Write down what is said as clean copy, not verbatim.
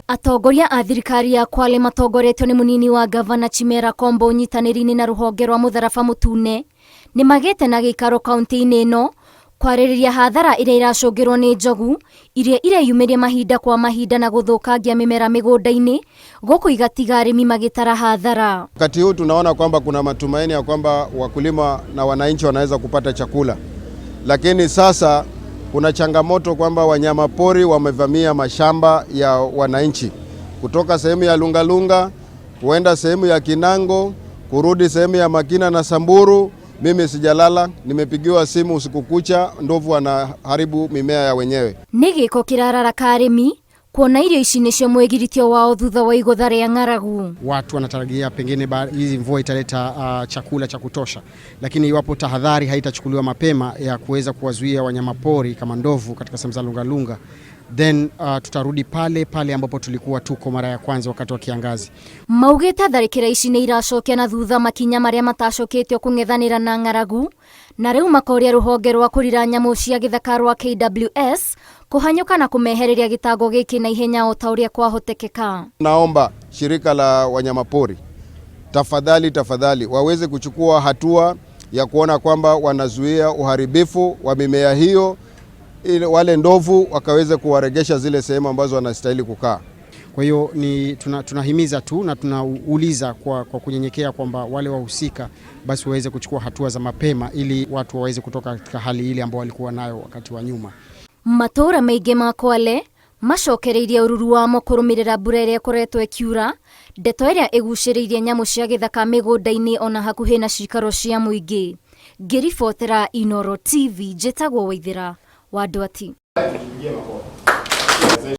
Atongoria a thirikari ya Kwale matongoretio nĩ mũnini wa gavana Chimera Kombo ũnyitanĩri-inĩ na rũhonge rwa mũtharaba mũtune nĩ magĩte na gĩikaro kaunti-inĩ ĩno kwarĩrĩria hathara ĩrĩa ĩracũngĩrwo nĩ njogu iria ireyumĩria mahinda kwa mahinda na gũthũkangia mĩmera mĩgũnda-inĩ gũkũ igatiga arĩmi magĩtara hathara. Wakati huu tunaona kwamba kuna matumaini ya kwamba wakulima na wananchi wanaweza kupata chakula, lakini sasa kuna changamoto kwamba wanyama pori wamevamia mashamba ya wananchi kutoka sehemu ya Lungalunga kuenda sehemu ya Kinango kurudi sehemu ya Makina na Samburu. Mimi sijalala, nimepigiwa simu usiku kucha, ndovu wanaharibu mimea ya wenyewe. Nĩ gĩko kĩrararaka arĩmi kuona irio ici nĩcio mwĩgiritio wao thutha wa igũtha rĩa ng'aragu. Watu wanatarajia pengine hizi mvua italeta chakula cha kutosha, lakini iwapo tahadhari haitachukuliwa mapema ya kuweza kuwazuia wanyamapori kama ndovu katika sehemu za Lungalunga, then tutarudi pale pale ambapo tulikuwa tuko mara ya kwanza wakati wa kiangazi. Maugĩte tharĩkĩra ici nĩ iracokia na thutha makinya marĩa matacoketio kũng'ethanĩra na ng'aragu na rĩu makoria rũhonge rwa kũrira nyamũ cia gĩthaka rwa KWS kũhanyũka na kũmehereria gĩtango gĩkĩ na ihenya o ta ũrĩa kwahotekeka. Naomba shirika la wanyamapori tafadhali, tafadhali waweze kuchukua hatua ya kuona kwamba wanazuia uharibifu wa mimea hiyo ili wale ndovu wakaweze kuwaregesha zile sehemu ambazo wanastahili kukaa. Kwa hiyo ni tunahimiza tu na tunauliza kwa kunyenyekea kwamba wale wahusika basi waweze kuchukua hatua za mapema ili watu waweze kutoka katika hali ile ambao walikuwa nayo wakati wa nyuma. Matũũra maingĩ ma Kwale macokereirie ũruru wamo kũrũmĩrĩra mbura ĩrĩa ĩkoretwo ĩkiura, ndeto ĩrĩa ĩgucĩrĩirie nyamũ cia gĩthaka mĩgũnda-inĩ ona hakuhĩ na cikaro cia mũingĩ. Ngĩribotera Inooro TV, njĩtagwo Waithĩra wa Ndwati.